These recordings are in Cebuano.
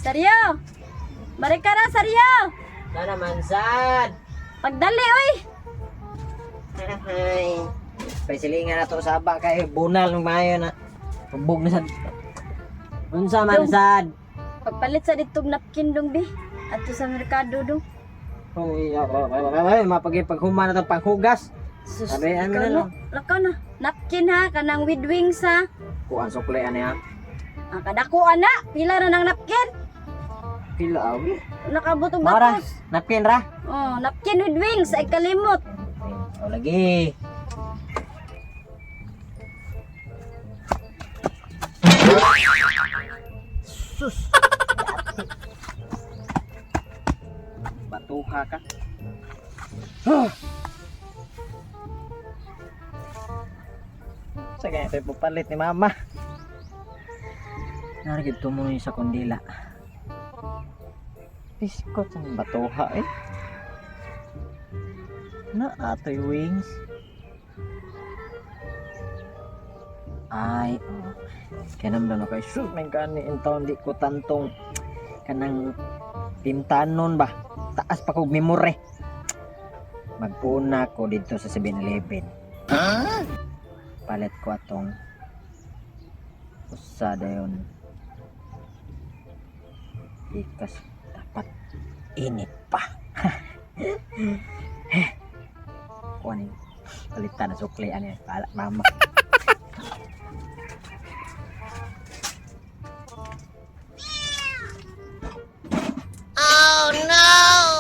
Saryo! Balik ka na, Saryo! Sana man sad. Pagdali, oy! Hi. Pasilingan na to sa aba kay bunal ng maayo na. Hubog na sad. Unsa man Dong. sad? Pagpalit sa ditong napkin dong, bi. Ato sa merkado dong. Ay, ay, ay, mapagipaghuman na to panghugas. Sus, Sabi, ano ikaw na no? lang? Lakaw na. Napkin ha, kanang with wings ha. Kuan sukli ani ha. Ang kadako ana, pila na ng napkin. Pila awi. Nakabot og Mara, batos. napkin ra. Oh, napkin with wings ay kalimot. O lagi. Sus. Batuha ka. Huh. Sa kaya tayo papalit ni mama. Narigid tumuloy sa kundila. Biskot ang batuha eh. Na atoy wings. Ay, oh. Kaya naman na kay shoot may gani in taon di ko tantong kanang timtanon ba. Taas pa kog memory. Magpuna ko dito sa 7-Eleven. Palit ko atong usa dayon. Ikas dapat init pa. Kuha ni palitan na sukli ani pala mama.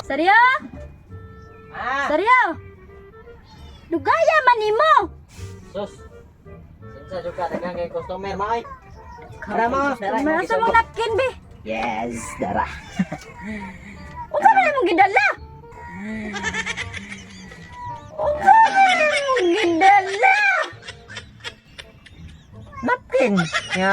Saryo? Ah, Saryo! Lugaya man nimo. sus. Sinsa jud ka daghang kay customer maay. Dara mo, dara Customer, asa mong napkin bi? Yes, dara. Unsa man imong gidala? Unsa man imong gidala? Napkin. Nga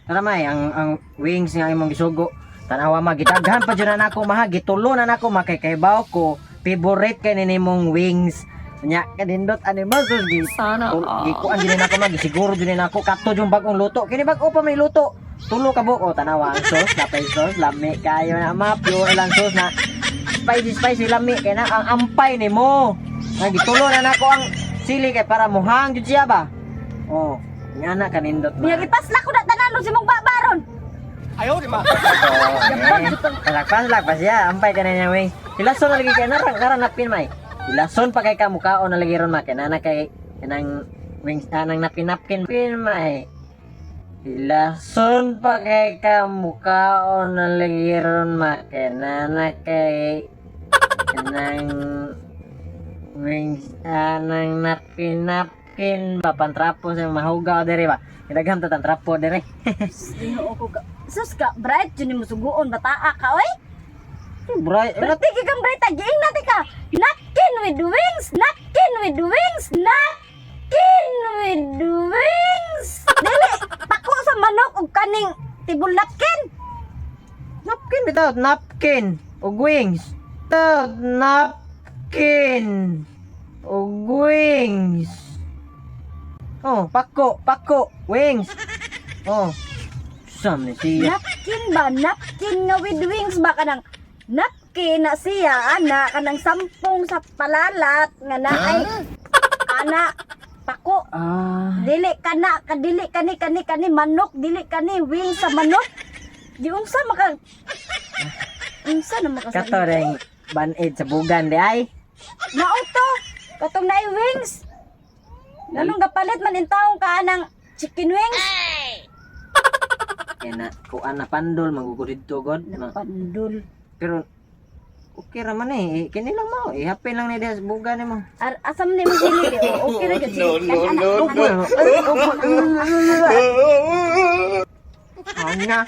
Tara may ang wings nga imong gisugo. Tanawa ma gidaghan pa jud na nako maha gitulo na nako makikaybaw ko. Favorite kay ni nimong wings. Nya kanindot ani mo sus gi. Sana all. Gikuan jud nako ma gisiguro jud nako kato yung bagong luto. Kini bag-o pa may luto. Tulo ka buok o tanawa ang sauce, napay sauce, lami kayo na ma, pure lang sauce na spicy spicy lami kay na ang ampay nimo. Nga gitulo na nako ang sili kay para muhang jud siya ba. Oh, nga na kanindot ma. Biya gipasla ko na tanan si mong babaron. Paslag pa siya, ampay ka na niya wings. Hilason na lagi kay narang narang napin may. Hilason pa kay ka mukaon na lagi ron ma kay nana kay kanang wings anang napin napkin pin may. Hilason pa kay ka mukaon na lagi ron ma kay nana kay kanang wings anang napkin napkin ba pantrapo sa mahugaw diri ba. Kidaghan ta trapo diri. Ginoo ko ka. Sus ka, bright jud nimo suguon bataa ka oy. Bray, Berarti kay kang bright giing nati ka. Napkin with wings, napkin with wings, napkin with wings. Dili, pako sa manok og kaning tibol napkin. Napkin bitaw, napkin ug wings. Bitaw, napkin ug wings. Oh, pako, pako, wings. Oh. Sam ni siya. Napkin ba? Napkin nga with wings ba kanang napkin na siya ana kanang sampung sa palalat nga naay ana pako. Ah, Dili kana ka dili kani kani kani manok dili kani wings sa manok. Di unsa maka unsa na maka kato ring band-aid sa bugan di ay. Nauto katong naay wings. Nganong gapalit man intawong ka anang chicken wings? Kaya na kuan na pandol magugo didto god. Napandul. Pero okay ra man eh. Kini lang mo, ihapin lang ni diha sa bugan nimo. Ar asam ni mo sili di? Oh, okay ra gyud. No, no, no, Ana,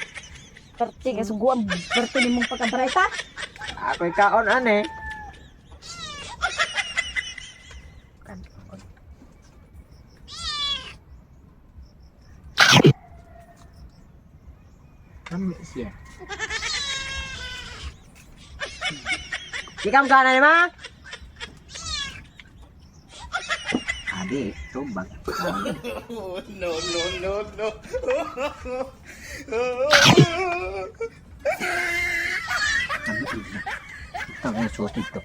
Perti kay suguan, perti nimong pagkabrayta. ako'y kaon ane. Kami siya. Ikam ka na ni ma? Abi, tubag. No, no, no, no. Ang sauce dito.